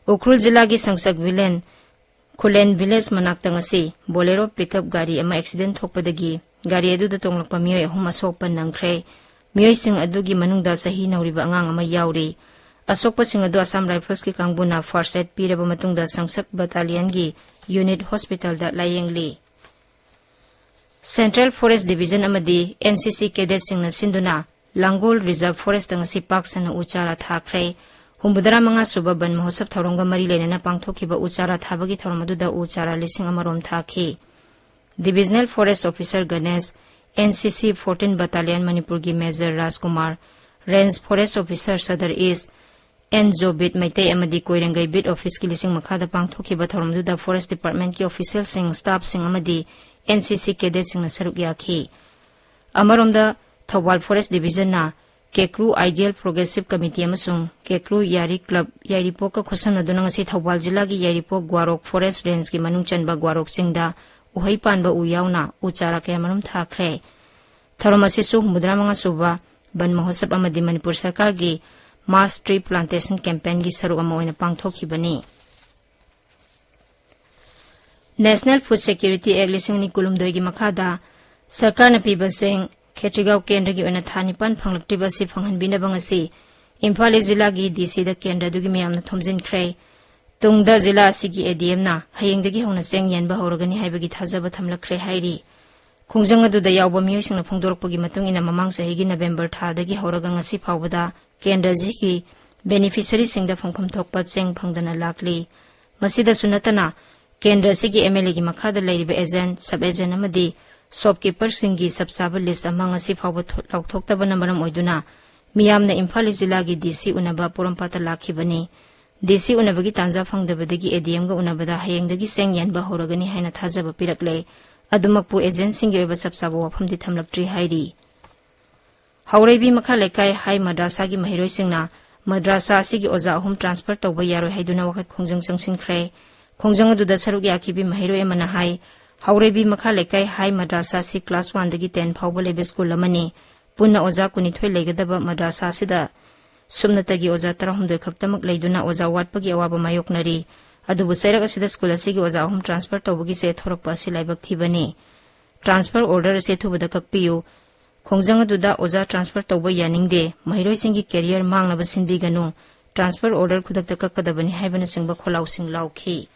ꯎꯈ꯭ꯔꯨꯜ ꯖꯤꯂꯥꯒꯤ ꯁꯪꯁꯛ ꯚꯤꯂꯦꯟ ꯈꯨꯂꯦꯟ ꯚꯤꯂꯦꯖ ꯃꯅꯥꯛꯇ ꯉꯁꯤ ꯕꯣꯂꯦꯔꯣ ꯄꯤꯛꯑꯞ ꯒꯥꯔꯤ ꯑꯃ ꯑꯦꯛꯁꯤꯗꯦꯟ ꯊꯣꯛꯄꯗꯒꯤ ꯒꯥꯔꯤ ꯑꯗꯨꯗ ꯇꯣꯡꯂꯛꯄ ꯃꯤꯑꯣꯏ ꯑꯍꯨꯝ ꯑꯁꯣꯛꯄ ꯅꯪꯈ꯭ꯔꯦ꯫ ꯃꯤꯑꯣꯏꯁꯤꯡ ꯑꯗꯨꯒꯤ ꯃꯅꯨꯡꯗ ꯆꯍꯤ ꯅꯧꯔꯤꯕ ꯑꯉꯥꯡ ꯑꯃ ꯌꯥꯎꯔꯤ꯫ ꯑꯁꯣꯛꯄꯁꯤꯡ ꯑꯗꯨ ꯑꯁꯥꯝ ꯔꯥꯏꯐꯜꯁꯀꯤ ꯀꯥꯡꯕꯨꯅ ꯐꯥꯔꯁ ꯑꯦꯗ ꯄꯤꯔꯕ ꯃꯇꯨꯡꯗ ꯁꯪꯁꯛ ꯕꯇꯥꯂꯤꯌꯟꯒꯤ ꯌꯨꯅꯤꯠ ꯍꯣꯁꯄꯤꯇꯥꯜꯗ ꯂꯥꯌꯦꯡꯂꯤ꯫ ꯁꯦꯟꯇ꯭ꯔꯦꯜ ꯐꯣꯔꯦꯁ ꯗꯤꯕꯤꯖꯟ ꯑꯃꯗꯤ ꯑꯦꯟ ꯁꯤ ꯁꯤ ꯀꯦꯗꯦꯠꯁꯤꯡꯅ ꯁꯤꯟꯗꯨꯅ ꯂꯥꯡꯒꯣꯜ ꯔꯤꯖꯔꯚ ꯐꯣꯔꯦꯁꯇ ꯉꯁꯤ ꯄꯥꯛ ꯁꯟꯅ ꯎ ꯆꯥꯔꯥ ꯊꯥꯈ꯭ꯔꯦ꯫ ꯍꯨꯝꯐꯨꯇꯔꯥ ꯃꯉꯥ ꯁꯨꯕ ꯕꯟ ꯃꯍꯣꯠꯁꯕ ꯊꯧꯔꯝꯒ ꯃꯔꯤ ꯂꯩꯅꯅ ꯄꯥꯡꯊꯣꯛꯈꯤꯕ ꯎ ꯆꯥꯔꯥ ꯊꯥꯕꯒꯤ ꯊꯧꯔꯝ ꯑꯗꯨꯗ ꯎ ꯆꯥꯔꯥ ꯂꯤꯁꯤꯡ ꯑꯃꯔꯣꯝ ꯊꯥꯈꯤ꯫ Divisional forest officer Ganesh, N C C fourteen battalion ꯃꯅꯤꯄꯨꯔꯒꯤ major Rajkumar, range forest officer Sadar east, N ꯖꯣ ꯕꯤꯠ ꯃꯩꯇꯩ ꯑꯃꯗꯤ ꯀꯣꯏꯔꯦꯡꯒꯩ ꯕꯤꯠ ꯑꯣꯐꯤꯁꯀꯤ ꯂꯤꯁꯤꯡ ꯃꯈꯥꯗ ꯄꯥꯡꯊꯣꯛꯈꯤꯕ ꯊꯧꯔꯝꯗꯨꯗ ꯐꯣꯔꯦꯁ ꯗꯤꯄꯥꯔꯠꯃꯦꯟꯠꯀꯤ ꯑꯣꯐꯤꯁꯤꯌꯦꯜꯁꯤꯡ, ꯁ꯭ꯇꯥꯐꯁꯤꯡ ꯑꯃꯗꯤ ꯑꯦꯟ ꯁꯤ ꯁꯤ ꯀꯦꯗꯦꯠꯁꯤꯡꯅ ꯁꯔꯨꯛ ꯌꯥꯈꯤ꯫ ꯑꯃꯔꯣꯝꯗ, ꯊꯧꯕꯥꯜ ꯐꯣꯔꯦꯁ ꯗꯤꯕꯤꯖꯟꯅ ꯀꯦꯀ꯭ꯔꯨ ꯑꯥꯏꯗꯤꯌꯦꯜ ꯄ꯭ꯔꯣꯒ꯭ꯔꯦꯁꯤꯞ ꯀꯃꯤꯇꯤ ꯑꯃꯁꯨꯡ ꯀꯦꯀ꯭ꯔꯨ ꯌꯥꯔꯤ ꯀ꯭ꯂꯕ ꯌꯥꯏꯔꯤꯄꯣꯛꯀ ꯈꯨꯠꯁꯝꯅꯗꯨꯅ ꯉꯁꯤ ꯊꯧꯕꯥꯜ ꯖꯤꯂꯥꯒꯤ ꯌꯥꯏꯔꯤꯄꯣꯛ ꯒ꯭ꯋꯥꯔꯣꯛ ꯐꯣꯔꯦꯁ ꯔꯦꯟꯖꯀꯤ ꯃꯅꯨꯡ ꯆꯟꯕ ꯒ꯭ꯋꯥꯔꯣꯛ ꯆꯤꯡꯗ ꯎꯍꯩ ꯄꯥꯟꯕ ꯎ ꯌꯥꯎꯅ ꯎ ꯆꯥꯔꯥ ꯀꯌꯥꯃꯔꯨꯝ ꯊꯥꯈ꯭ꯔꯦ꯫ ꯊꯧꯔꯝ ꯑꯁꯤꯁꯨ ꯍꯨꯝꯐꯨꯇꯔꯥ ꯃꯉꯥ ꯁꯨꯕ ꯕꯟ ꯃꯍꯣꯠꯁꯕ ꯑꯃꯗꯤ ꯃꯅꯤꯄꯨꯔ ꯁꯔꯀꯥꯔꯒꯤ ꯃꯥꯁ ꯇ꯭ꯔꯤ ꯄ꯭ꯂꯥꯟꯇꯦꯁꯟ ꯀꯦꯝꯄꯦꯟꯒꯤ ꯁꯔꯨꯛ ꯑꯃ ꯑꯣꯏꯅ ꯄꯥꯡꯊꯣꯛꯈꯤꯕꯅꯤ꯫ ꯅꯦꯁꯅꯦꯜ ꯐꯨꯗ ꯁꯦꯀ꯭ꯌꯨꯔꯤꯇꯤ ꯑꯦꯛ ꯂꯤꯁꯤꯡ ꯑꯅꯤ ꯀꯨꯟꯍꯨꯝꯗꯣꯏꯒꯤ ꯃꯈꯥꯗ ꯁꯔꯀꯥꯔꯅ ꯄꯤꯕ ꯆꯦꯡ ꯈꯦꯇ꯭ꯔꯤꯒꯥꯎ ꯀꯦꯟꯗ꯭ꯔꯒꯤ ꯑꯣꯏꯅ ꯊꯥ ꯅꯤꯄꯥꯟ ꯐꯪꯂꯛꯇ꯭ꯔꯤꯕ ꯑꯁꯤ ꯐꯪꯍꯟꯕꯤꯅꯕ ꯉꯁꯤ ꯏꯝꯐꯥꯜ ꯏꯁ ꯖꯤꯂꯥꯒꯤ ꯗꯤ ꯁꯤꯗ ꯀꯦꯟꯗ꯭ꯔ ꯑꯗꯨꯒꯤ ꯃꯤꯌꯥꯝꯅ ꯊꯣꯝꯖꯤꯟꯈ꯭ꯔꯦ꯫ ꯇꯨꯡꯗ ꯖꯤꯂꯥ ꯑꯁꯤꯒꯤ ꯑꯦ ꯗꯤ ꯑꯦꯝꯅ ꯍꯌꯦꯡꯗꯒꯤ ꯍꯧꯅ ꯆꯦꯡ ꯌꯦꯟꯕ ꯍꯧꯔꯒꯅꯤ ꯍꯥꯏꯕꯒꯤ ꯊꯥꯖꯕ ꯊꯝꯂꯛꯈ꯭ꯔꯦ ꯍꯥꯏꯔꯤ꯫ ꯈꯣꯡꯖꯪ ꯑꯗꯨꯗ ꯌꯥꯎꯕ ꯃꯤꯑꯣꯏꯁꯤꯡꯅ ꯐꯣꯡꯗꯣꯔꯛꯄꯒꯤ ꯃꯇꯨꯡ ꯏꯟꯅ, ꯃꯃꯥꯡ ꯆꯍꯤꯒꯤ ꯅꯕꯦꯝꯕꯔ ꯊꯥꯗꯒꯤ ꯍꯧꯔꯒ ꯉꯁꯤ ꯐꯥꯎꯕꯗ ꯀꯦꯟꯗ꯭ꯔ ꯑꯁꯤꯒꯤ ꯕꯦꯅꯤꯐꯤꯁꯔꯤꯁꯤꯡꯗ ꯐꯪꯐꯝ ꯊꯣꯛꯄ ꯆꯦꯡ ꯐꯪꯗꯅ ꯂꯥꯛꯂꯤ꯫ ꯃꯁꯤꯗꯁꯨ ꯅꯠꯇꯅ, ꯀꯦꯟꯗ꯭ꯔ ꯑꯁꯤꯒꯤ ꯑꯦꯝ ꯑꯦꯜ ꯑꯦꯒꯤ ꯃꯈꯥꯗ ꯂꯩꯔꯤꯕ ꯑꯦꯖꯦꯟ, ꯁꯕ ꯑꯦꯖꯦꯟ ꯑꯃꯗꯤ ꯁꯣꯞꯀꯤꯄꯔꯁꯤꯡꯒꯤ ꯆꯞ ꯆꯥꯕ ꯂꯤꯁ ꯑꯃ ꯉꯁꯤ ꯐꯥꯎꯕ ꯊꯣ-, ꯂꯥꯎꯊꯣꯛꯇꯕꯅ ꯃꯔꯝ ꯑꯣꯏꯗꯨꯅ ꯃꯤꯌꯥꯝꯅ ꯏꯝꯐꯥꯜ ꯏꯁ ꯖꯤꯂꯥꯒꯤ ꯗꯤ ꯁꯤ ꯎꯅꯕ ꯄꯣꯔꯣꯝꯄꯥꯠꯇ ꯂꯥꯛꯈꯤꯕꯅꯤ꯫ ꯗꯤ ꯁꯤ ꯎꯅꯕꯒꯤ ꯇꯥꯟꯖꯥ ꯐꯪꯗꯕꯗꯒꯤ ꯑꯦ ꯗꯤ ꯑꯦꯝꯒ ꯎꯅꯕꯗ ꯍꯌꯦꯡꯗꯒꯤ ꯆꯦꯡ ꯌꯦꯟꯕ ꯍꯧꯔꯒꯅꯤ ꯍꯥꯏꯅ ꯊꯥꯖꯕ ꯄꯤꯔꯛꯂꯦ꯫ ꯑꯗꯨꯃꯛꯄꯨ ꯑꯦꯖꯦꯟꯁꯤꯡꯒꯤ ꯑꯣꯏꯕ ꯆꯞ ꯆꯥꯕ ꯋꯥꯐꯝꯗꯤ ꯊꯝꯂꯛꯇ꯭ꯔꯤ ꯍꯥꯏꯔꯤ꯫ ꯍꯧꯔꯩꯕꯤ ꯃꯈꯥ ꯂꯩꯀꯥꯏ ꯍꯥꯏ ꯃꯗ꯭ꯔꯥꯁꯥꯒꯤ ꯃꯍꯩꯔꯣꯏꯁꯤꯡꯅ ꯃꯗ꯭ꯔꯥꯁꯥ ꯑꯁꯤꯒꯤ ꯑꯣꯖꯥ ꯑꯍꯨꯝ ꯇ꯭ꯔꯥꯟꯁꯐꯔ ꯇꯧꯕ ꯌꯥꯔꯣꯏ ꯍꯥꯏꯗꯨꯅ ꯋꯥꯀꯠ ꯈꯣꯡꯖꯪ ꯆꯪꯁꯤꯟꯈ꯭ꯔꯦ꯫ ꯈꯣꯡꯖꯪ ꯑꯗꯨꯗ ꯁꯔꯨꯛ ꯌꯥꯈꯤꯕꯤ ꯃꯍꯩꯔꯣꯏ ꯑꯃꯅ ꯍꯥꯏ, ꯍꯧꯔꯩꯕꯤ ꯃꯈꯥ ꯂꯩꯀꯥꯏ ꯍꯥꯏ ꯃꯗ꯭ꯔꯥꯁꯥ ꯑꯁꯤ ꯀ꯭ꯂꯥꯁ ꯋꯥꯟꯗꯒꯤ ꯇꯦꯟ ꯐꯥꯎꯕ ꯂꯩꯕ ꯁ꯭ꯀꯨꯜ ꯑꯃꯅꯤ꯫ ꯄꯨꯟꯅ ꯑꯣꯖꯥ ꯀꯨꯟꯅꯤꯊꯣꯏ ꯂꯩꯒꯗꯕ ꯃꯗ꯭ꯔꯥꯁꯥ ꯑꯁꯤꯗ ꯁꯨꯞꯅꯇꯒꯤ ꯑꯣꯖꯥ ꯇꯔꯥꯍꯨꯝꯗꯣꯏ ꯈꯛꯇꯃꯛ ꯂꯩꯗꯨꯅ ꯑꯣꯖꯥ ꯋꯥꯠꯄꯒꯤ ꯑꯋꯥꯕ ꯃꯥꯌꯣꯛꯅꯔꯤ꯫ ꯑꯗꯨꯕꯨ ꯆꯩꯔꯛ ꯑꯁꯤꯗ ꯁ꯭ꯀꯨꯜ ꯑꯁꯤꯒꯤ ꯑꯣꯖꯥ ꯑꯍꯨꯝ ꯇ꯭ꯔꯥꯟꯁꯐꯔ ꯇꯧꯕꯒꯤ ꯆꯦ ꯊꯣꯔꯛꯄ ꯑꯁꯤ ꯂꯥꯏꯕꯛ ꯊꯤꯕꯅꯤ꯫ ꯇ꯭ꯔꯥꯟꯁꯐꯔ ꯑꯣꯔꯗꯔ ꯑꯁꯤ ꯑꯊꯨꯕꯗ ꯀꯛꯄꯤꯌꯨ꯫ ꯈꯣꯡꯖꯪ ꯑꯗꯨꯗ ꯑꯣꯖꯥ ꯇ꯭ꯔꯥꯟꯁꯐꯔ ꯇꯧꯕ ꯌꯥꯅꯤꯡꯗꯦ, ꯃꯍꯩꯔꯣꯏꯁꯤꯡꯒꯤ ꯀꯦꯔꯤꯌꯔ ꯃꯥꯡꯅꯕ ꯁꯤꯟꯕꯤꯒꯅꯨ, ꯇ꯭ꯔꯥꯟꯁꯐꯔ ꯑꯣꯔꯗꯔ ꯈꯨꯗꯛꯇ ꯀꯛꯀꯗꯕꯅꯤ ꯍꯥꯏꯕꯅꯆꯤꯡꯕ ꯈꯣꯜꯂꯥꯎꯁꯤꯡ ꯂꯥꯎꯈꯤ꯫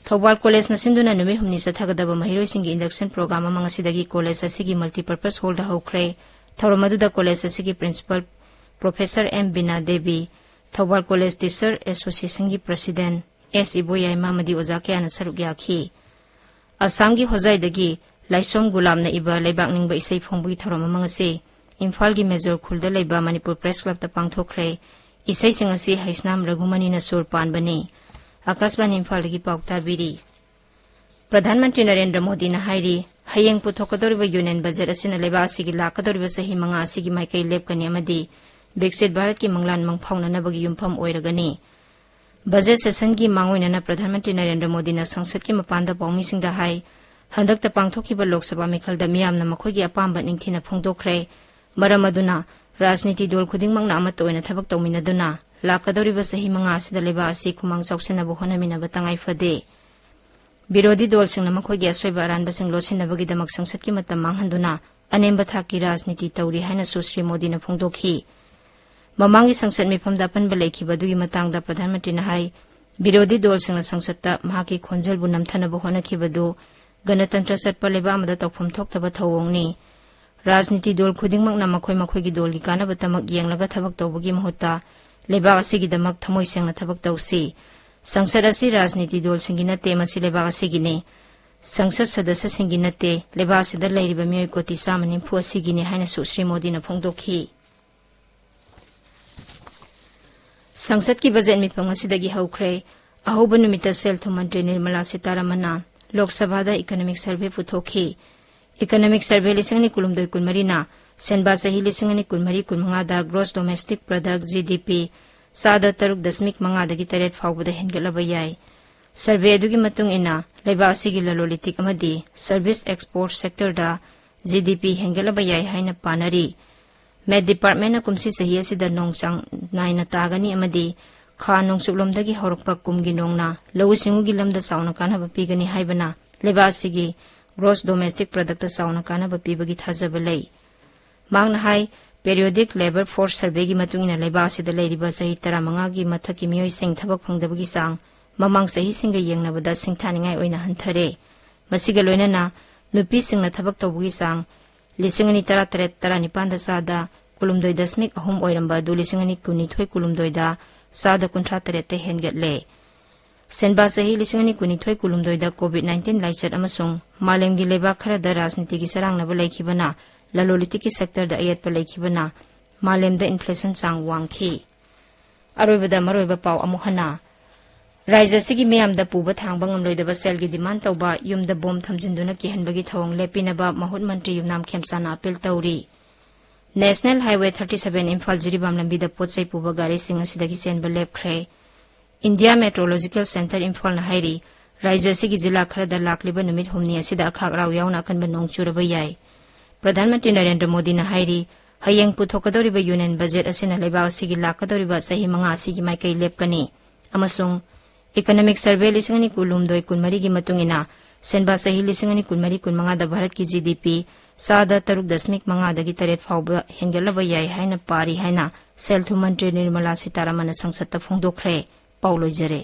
ꯊꯧꯕꯥꯜ ꯀꯣꯂꯦꯖꯅ ꯁꯤꯟꯗꯨꯅ ꯅꯨꯃꯤꯠ ꯍꯨꯝꯅꯤ ꯆꯠꯊꯒꯗꯕ ꯃꯍꯩꯔꯣꯏꯁꯤꯡꯒꯤ ꯏꯟꯗꯛꯁꯟ ꯄ꯭ꯔꯣꯒ꯭ꯔꯥꯝ ꯑꯃ ꯉꯁꯤꯗꯒꯤ ꯀꯣꯂꯦꯖ ꯑꯁꯤꯒꯤ ꯃꯜꯇꯤꯄꯔꯄꯁ ꯍꯣꯜꯗ ꯍꯧꯈ꯭ꯔꯦ꯫ ꯊꯧꯔꯝ ꯑꯗꯨꯗ ꯀꯣꯂꯦꯖ ꯑꯁꯤꯒꯤ principal professor M Bina Devi, Thoubal college teacher ꯑꯦꯁꯣꯁꯤꯌꯦꯁꯟꯒꯤ ꯄ꯭ꯔꯁꯤꯗꯦꯟ ꯑꯦꯁ ꯏꯕꯣꯌꯥꯏꯃ ꯑꯃꯗꯤ ꯑꯣꯖꯥ ꯀꯌꯥꯅ ꯁꯔꯨꯛ ꯌꯥꯈꯤ꯫ ꯑꯁꯥꯝꯒꯤ ꯍꯣꯖꯥꯏꯗꯒꯤ ꯂꯥꯏꯁꯣꯝ ꯒꯨꯂꯥꯝꯅ ꯏꯕ ꯂꯩꯕꯥꯛ ꯅꯤꯡꯕ ꯏꯁꯩ ꯐꯣꯡꯕꯒꯤ ꯊꯧꯔꯝ ꯑꯃ ꯉꯁꯤ ꯏꯝꯐꯥꯜꯒꯤ ꯃꯦꯖꯣꯔ ꯈꯨꯜꯗ ꯂꯩꯕ ꯃꯅꯤꯄꯨꯔ ꯄ꯭ꯔꯦꯁ ꯀ꯭ꯂꯕꯇ ꯄꯥꯡꯊꯣꯛꯈ꯭ꯔꯦ꯫ ꯏꯁꯩꯁꯤꯡ ꯑꯁꯤ ꯍꯩꯁꯅꯥꯝ ꯔꯘꯨꯃꯅꯤꯅ ꯁꯨꯔ ꯄꯥꯟꯕꯅꯤ꯫ ꯑꯀꯥꯁꯕꯥꯅꯤ ꯏꯝꯐꯥꯜꯗꯒꯤ ꯄꯥꯎ ꯇꯥꯕꯤꯔꯤ꯫ ꯄ꯭ꯔꯙꯥꯟ ꯃꯟꯇ꯭ꯔꯤ ꯅꯔꯦꯟꯗ꯭ꯔ ꯃꯣꯗꯤꯅ ꯍꯥꯏꯔꯤ, ꯍꯌꯦꯡ ꯄꯨꯊꯣꯛꯀꯗꯧꯔꯤꯕ ꯌꯨꯅꯤꯌꯟ ꯕꯖꯦꯠ ꯑꯁꯤꯅ ꯂꯩꯕꯥꯛ ꯑꯁꯤꯒꯤ ꯂꯥꯛꯀꯗꯧꯔꯤꯕ ꯆꯍꯤ ꯃꯉꯥ ꯑꯁꯤꯒꯤ ꯃꯥꯏꯀꯩ ꯂꯦꯞꯀꯅꯤ ꯑꯃꯗꯤ ꯕꯤꯛꯁꯤꯠ ꯚꯥꯔꯠꯀꯤ ꯃꯪꯂꯥꯟ ꯃꯪꯐꯥꯎꯅꯅꯕꯒꯤ ꯌꯨꯝꯐꯝ ꯑꯣꯏꯔꯒꯅꯤ꯫ ꯕꯖꯦꯠ ꯁꯦꯁꯟꯒꯤ ꯃꯥꯡꯑꯣꯏꯅꯅ ꯄ꯭ꯔꯙꯥꯟ ꯃꯟꯇ꯭ꯔꯤ ꯅꯔꯦꯟꯗ꯭ꯔ ꯃꯣꯗꯤꯅ ꯁꯪꯁꯠꯀꯤ ꯃꯄꯥꯟꯗ ꯄꯥꯎꯃꯤꯁꯤꯡꯗ ꯍꯥꯏ, ꯍꯟꯗꯛꯇ ꯄꯥꯡꯊꯣꯛꯈꯤꯕ ꯂꯣꯛ ꯁꯚꯥ ꯃꯤꯈꯜꯗ ꯃꯤꯌꯥꯝꯅ ꯃꯈꯣꯏꯒꯤ ꯑꯄꯥꯝꯕ ꯅꯤꯡꯊꯤꯅ ꯐꯣꯡꯗꯣꯛꯈ꯭ꯔꯦ꯫ ꯃꯔꯝ ꯑꯗꯨꯅ ꯔꯥꯖꯅꯤꯇꯤ ꯗꯣꯜ ꯈꯨꯗꯤꯡꯃꯛꯅ ꯑꯃꯠꯇ ꯑꯣꯏꯅ ꯊꯕꯛ ꯇꯧꯃꯤꯟꯅꯗꯨꯅ ꯂꯥꯛꯀꯗꯧꯔꯤꯕ ꯆꯍꯤ ꯃꯉꯥ ꯑꯁꯤꯗ ꯂꯩꯕꯥꯛ ꯑꯁꯤ ꯈꯨꯃꯥꯡ ꯆꯥꯎꯁꯤꯟꯅꯕ ꯍꯣꯠꯅꯃꯤꯟꯅꯕ ꯇꯉꯥꯏ ꯐꯗꯦ꯫ ꯕꯤꯔꯣꯙꯤ ꯗꯣꯜꯁꯤꯡꯅ ꯃꯈꯣꯏꯒꯤ ꯑꯁꯣꯏꯕ ꯑꯔꯥꯟꯕꯁꯤꯡ ꯂꯣꯠꯁꯤꯟꯅꯕꯒꯤꯗꯃꯛ ꯁꯪꯁꯠꯀꯤ ꯃꯇꯝ ꯃꯥꯡꯍꯟꯗꯨꯅ ꯑꯅꯦꯝꯕ ꯊꯥꯛꯀꯤ ꯔꯥꯖꯅꯤꯇꯤ ꯇꯧꯔꯤ ꯍꯥꯏꯅꯁꯨ ꯁ꯭ꯔꯤ ꯃꯣꯗꯤꯅ ꯐꯣꯡꯗꯣꯛꯈꯤ꯫ ꯃꯃꯥꯡꯒꯤ ꯁꯪꯁꯠ ꯃꯤꯐꯝꯗ ꯑꯄꯟꯕ ꯂꯩꯈꯤꯕ ꯑꯗꯨꯒꯤ ꯃꯇꯥꯡꯗ ꯄ꯭ꯔꯙꯥꯟ ꯃꯟꯇ꯭ꯔꯤꯅ ꯍꯥꯏ, ꯕꯤꯔꯣꯙꯤ ꯗꯣꯜꯁꯤꯡꯅ ꯁꯪꯁꯠꯇ ꯃꯍꯥꯛꯀꯤ ꯈꯣꯟꯖꯦꯜꯕꯨ ꯅꯝꯊꯅꯕ ꯍꯣꯠꯅꯈꯤꯕꯗꯨ ꯒꯅꯇꯟꯇ꯭ꯔ ꯆꯠꯄ ꯂꯩꯕꯥꯛ ꯑꯃꯗ ꯇꯧꯐꯝ ꯊꯣꯛꯇꯕ ꯊꯧꯑꯣꯡꯅꯤ꯫ ꯔꯥꯖꯅꯤꯇꯤ ꯗꯣꯜ ꯈꯨꯗꯤꯡꯃꯛꯅ ꯃꯈꯣꯏ ꯃꯈꯣꯏꯒꯤ ꯗꯣꯜꯒꯤ ꯀꯥꯟꯅꯕꯇꯃꯛ ꯌꯦꯡꯂꯒ ꯊꯕꯛ ꯇꯧꯕꯒꯤ ꯃꯍꯨꯠꯇ ꯂꯩꯕꯥꯛ ꯑꯁꯤꯒꯤꯗꯃꯛ ꯊꯃꯣꯏ ꯁꯦꯡꯅ ꯊꯕꯛ ꯇꯧꯁꯤ꯫ ꯁꯪꯁꯠ ꯑꯁꯤ ꯔꯥꯖꯅꯤꯇꯤ ꯗꯣꯜꯁꯤꯡꯒꯤ ꯅꯠꯇꯦ, ꯃꯁꯤ ꯂꯩꯕꯥꯛ ꯑꯁꯤꯒꯤꯅꯤ꯫ ꯁꯪꯁꯠ ꯁꯗꯁ꯭ꯌꯁꯤꯡꯒꯤ ꯅꯠꯇꯦ, ꯂꯩꯕꯥꯛ ꯑꯁꯤꯗ ꯂꯩꯔꯤꯕ ꯃꯤꯑꯣꯏ ꯀꯣꯇꯤ ꯆꯥꯝꯃ ꯅꯤꯐꯨ ꯑꯁꯤꯒꯤꯅꯤ ꯍꯥꯏꯅꯁꯨ ꯁ꯭ꯔꯤ ꯃꯣꯗꯤꯅ ꯐꯣꯡꯗꯣꯛꯈꯤ꯫ ꯁꯪꯁꯠꯀꯤ ꯕꯖꯦꯠ ꯃꯤꯐꯝ ꯉꯁꯤꯗꯒꯤ ꯍꯧꯈ꯭ꯔꯦ꯫ ꯑꯍꯧꯕ ꯅꯨꯃꯤꯠꯇ ꯁꯦꯜ ꯊꯨꯝ ꯃꯟꯇ꯭ꯔꯤ ꯅꯤꯔꯃꯂꯥ ꯁꯤꯇꯥꯔꯥꯃꯟꯅ ꯂꯣꯛ ꯁꯚꯥꯗ ꯏꯀꯣꯅꯣꯃꯤꯛ ꯁꯔꯚꯦ ꯄꯨꯊꯣꯛꯈꯤ꯫ ꯏꯀꯣꯅꯣꯃꯤꯛ ꯁꯔꯚꯦ ꯂꯤꯁꯤꯡ ꯑꯅꯤ ꯀꯨꯟꯍꯨꯝꯗꯣꯏ ꯀꯨꯟꯃꯔꯤꯅ ꯁꯦꯟꯕꯥ ꯆꯍꯤ ꯂꯤꯁꯤꯡ ꯑꯅꯤ ꯀꯨꯟꯃꯔꯤ ꯀꯨꯟꯃꯉꯥꯗ gross domestic product, G D P, ꯆꯥꯗ ꯇꯔꯨꯛ ꯗꯁꯃꯤꯛ ꯃꯉꯥꯗꯒꯤ ꯇꯔꯦꯠ ꯐꯥꯎꯕꯗ ꯍꯦꯟꯒꯠꯂꯕ ꯌꯥꯏ꯫ ꯁꯔꯚꯦ ꯑꯗꯨꯒꯤ ꯃꯇꯨꯡ ꯏꯟꯅ, ꯂꯩꯕꯥꯛ ꯑꯁꯤꯒꯤ ꯂꯂꯣꯟ ꯏꯇꯤꯛ ꯑꯃꯗꯤ ꯁꯔꯚꯤꯁ ꯑꯦꯛꯁꯄꯣꯔꯠ ꯁꯦꯛꯇꯔꯗ ꯖꯤ ꯗꯤ ꯄꯤ ꯍꯦꯟꯒꯠꯂꯕ ꯌꯥꯏ ꯍꯥꯏꯅ ꯄꯥꯅꯔꯤ꯫ ꯃꯦꯠ ꯗꯤꯄꯥꯔꯠꯃꯦꯟꯅ ꯀꯨꯝꯁꯤ ꯆꯍꯤ ꯑꯁꯤꯗ ꯅꯣꯡ ꯆꯥꯡ ꯅꯥꯏꯅ ꯇꯥꯒꯅꯤ ꯑꯃꯗꯤ ꯈꯥ ꯅꯣꯡꯆꯨꯞꯂꯣꯝꯗꯒꯤ ꯍꯧꯔꯛꯄ ꯀꯨꯝꯒꯤ ꯅꯣꯡꯅ ꯂꯧꯎ ꯁꯤꯡꯎꯒꯤ ꯂꯝꯗ ꯆꯥꯎꯅ ꯀꯥꯟꯅꯕ ꯄꯤꯒꯅꯤ ꯍꯥꯏꯕꯅ ꯂꯩꯕꯥꯛ ꯑꯁꯤꯒꯤ ꯒ꯭ꯔꯣꯁ ꯗꯣꯃꯦꯁꯇꯤꯛ ꯄ꯭ꯔꯗꯛꯇ ꯆꯥꯎꯅ ꯀꯥꯟꯅꯕ ꯄꯤꯕꯒꯤ ꯊꯥꯖꯕ ꯂꯩ꯫ ꯃꯍꯥꯛꯅ ꯍꯥꯏ, ꯄꯦꯔꯤꯌꯣꯗꯤꯛ ꯂꯦꯕꯔ ꯐꯣꯔꯁ ꯁꯔꯚꯦꯒꯤ ꯃꯇꯨꯡ ꯏꯟꯅ ꯂꯩꯕꯥꯛ ꯑꯁꯤꯗ ꯂꯩꯔꯤꯕ ꯆꯍꯤ ꯇꯔꯥꯃꯉꯥꯒꯤ ꯃꯊꯛꯀꯤ ꯃꯤꯑꯣꯏꯁꯤꯡ ꯊꯕꯛ ꯐꯪꯗꯕꯒꯤ ꯆꯥꯡ ꯃꯃꯥꯡ ꯆꯍꯤꯁꯤꯡꯒ ꯌꯦꯡꯅꯕꯗ ꯁꯤꯡꯊꯥꯅꯤꯡꯉꯥꯏ ꯑꯣꯏꯅ ꯍꯟꯊꯔꯦ꯫ ꯃꯁꯤꯒ ꯂꯣꯏꯅꯅ ꯅꯨꯄꯤꯁꯤꯡꯅ ꯊꯕꯛ ꯇꯧꯕꯒꯤ ꯆꯥꯡ ꯂꯤꯁꯤꯡ ꯑꯅꯤ ꯇꯔꯥꯇꯔꯦꯠ ꯇꯔꯥꯅꯤꯄꯥꯟꯗ ꯆꯥꯗ ꯀꯨꯟꯍꯨꯝꯗꯣꯏ ꯗꯁꯃꯤꯛ ꯑꯍꯨꯝ ꯑꯣꯏꯔꯝꯕ ꯑꯗꯨ ꯂꯤꯁꯤꯡ ꯑꯅꯤ ꯀꯨꯟꯅꯤꯊꯣꯏ ꯀꯨꯟꯍꯨꯝꯗꯣꯏꯗ ꯆꯥꯗ ꯀꯨꯟꯊ꯭ꯔꯥ ꯇꯔꯦꯠꯇ ꯍꯦꯟꯒꯠꯂꯦ꯫ ꯁꯦꯟꯕꯥ ꯆꯍꯤ ꯂꯤꯁꯤꯡ ꯑꯅꯤ ꯀꯨꯟꯅꯤꯊꯣꯏ ꯀꯨꯟꯍꯨꯝꯗꯣꯏꯗ ꯀꯣꯚꯤꯗ ꯅꯥꯏꯟꯇꯤꯟ ꯂꯥꯏꯆꯠ ꯑꯃꯁꯨꯡ ꯃꯥꯂꯦꯝꯒꯤ ꯂꯩꯕꯥꯛ ꯈꯔꯗ ꯔꯥꯖꯅꯤꯇꯤꯒꯤ ꯆꯔꯥꯡꯅꯕ ꯂꯩꯈꯤꯕꯅ ꯂꯂꯣꯟ ꯏꯇꯤꯛꯀꯤ ꯁꯦꯛꯇꯔꯗ ꯑꯌꯦꯠꯄ ꯂꯩꯈꯤꯕꯅ ꯃꯥꯂꯦꯝꯗ ꯏꯟꯐ꯭ꯂꯦꯁꯟ ꯆꯥꯡ ꯋꯥꯡꯈꯤ꯫ ꯑꯔꯣꯏꯕꯗ ꯃꯔꯨꯑꯣꯏꯕ ꯄꯥꯎ ꯑꯃꯨꯛ ꯍꯟꯅ꯫ ꯔꯥꯖ꯭ꯌ ꯑꯁꯤꯒꯤ ꯃꯤꯌꯥꯝꯗ ꯄꯨꯕ ꯊꯥꯡꯕ ꯉꯝꯂꯣꯏꯗꯕ ꯁꯦꯜꯒꯤ ꯗꯤꯃꯥꯟ ꯇꯧꯕ, ꯌꯨꯝꯗ ꯕꯣꯝ ꯊꯝꯖꯤꯟꯗꯨꯅ ꯀꯤꯍꯟꯕꯒꯤ ꯊꯧꯑꯣꯡ ꯂꯦꯞꯄꯤꯅꯕ ꯃꯍꯨꯠ ꯃꯟꯇ꯭ꯔꯤ ꯌꯨꯝꯅꯥꯝ ꯈꯦꯝꯆꯥꯅ ꯑꯄꯤꯜ ꯇꯧꯔꯤ꯫ National highway thirty seven Imphal Jiribam ꯂꯝꯕꯤꯗ ꯄꯣꯠ ꯆꯩ ꯄꯨꯕ ꯒꯥꯔꯤꯁꯤꯡ ꯑꯁꯤꯗꯒꯤ ꯆꯦꯟꯕ ꯂꯦꯞꯈ꯭ꯔꯦ꯫ ꯏꯟꯗꯤꯌꯥ ꯃꯦꯇ꯭ꯔꯣꯂꯣꯖꯤꯀꯦꯜ ꯁꯦꯟꯇꯔ ꯏꯝꯐꯥꯜꯅ ꯍꯥꯏꯔꯤ, ꯔꯥꯖ꯭ꯌ ꯑꯁꯤꯒꯤ ꯖꯤꯂꯥ ꯈꯔꯗ ꯂꯥꯛꯂꯤꯕ ꯅꯨꯃꯤꯠ ꯍꯨꯝꯅꯤ ꯑꯁꯤꯗ ꯑꯈꯥꯛ ꯑꯔꯥꯎ ꯌꯥꯎꯅ ꯑꯀꯟꯕ ꯅꯣꯡ ꯆꯨꯔꯕ ꯌꯥꯏ꯫ ꯄ꯭ꯔꯙꯥꯟ ꯃꯟꯇ꯭ꯔꯤ ꯅꯔꯦꯟꯗ꯭ꯔ ꯃꯣꯗꯤꯅ ꯍꯥꯏꯔꯤ, ꯍꯌꯦꯡ ꯄꯨꯊꯣꯛꯀꯗꯧꯔꯤꯕ ꯌꯨꯅꯤꯌꯟ ꯕꯖꯦꯠ ꯑꯁꯤꯅ ꯂꯩꯕꯥꯛ ꯑꯁꯤꯒꯤ ꯂꯥꯛꯀꯗꯧꯔꯤꯕ ꯆꯍꯤ ꯃꯉꯥ ꯑꯁꯤꯒꯤ ꯃꯥꯏꯀꯩ ꯂꯦꯞꯀꯅꯤ ꯑꯃꯁꯨꯡ ꯏꯀꯣꯅꯣꯃꯤꯛ ꯁꯔꯚꯦ ꯂꯤꯁꯤꯡ ꯑꯅꯤ ꯀꯨꯟꯍꯨꯝꯗꯣꯏ ꯀꯨꯟꯃꯔꯤꯒꯤ ꯃꯇꯨꯡ ꯏꯟꯅ ꯁꯦꯟꯕꯥ ꯆꯍꯤ ꯂꯤꯁꯤꯡ ꯑꯅꯤ ꯀꯨꯟꯃꯔꯤ ꯀꯨꯟꯃꯉꯥꯗ ꯚꯥꯔꯠꯀꯤ ꯖꯤ ꯗꯤ ꯄꯤ ꯆꯥꯗ ꯇꯔꯨꯛ ꯗꯁꯃꯤꯛ ꯃꯉꯥꯗꯒꯤ ꯇꯔꯦꯠ ꯐꯥꯎꯕ ꯍꯦꯟꯒꯠꯂꯕ ꯌꯥꯏ ꯍꯥꯏꯅ ꯄꯥꯔꯤ ꯍꯥꯏꯅ ꯁꯦꯜ ꯊꯨꯝ ꯃꯟꯇ꯭ꯔꯤ ꯅꯤꯔꯃꯂꯥ ꯁꯤꯇꯥꯔꯥꯃꯟꯅ ꯁꯪꯁꯠꯇ ꯐꯣꯡꯗꯣꯛꯈ꯭ꯔꯦ꯫ ꯄꯥꯎ ꯂꯣꯏꯖꯔꯦ꯫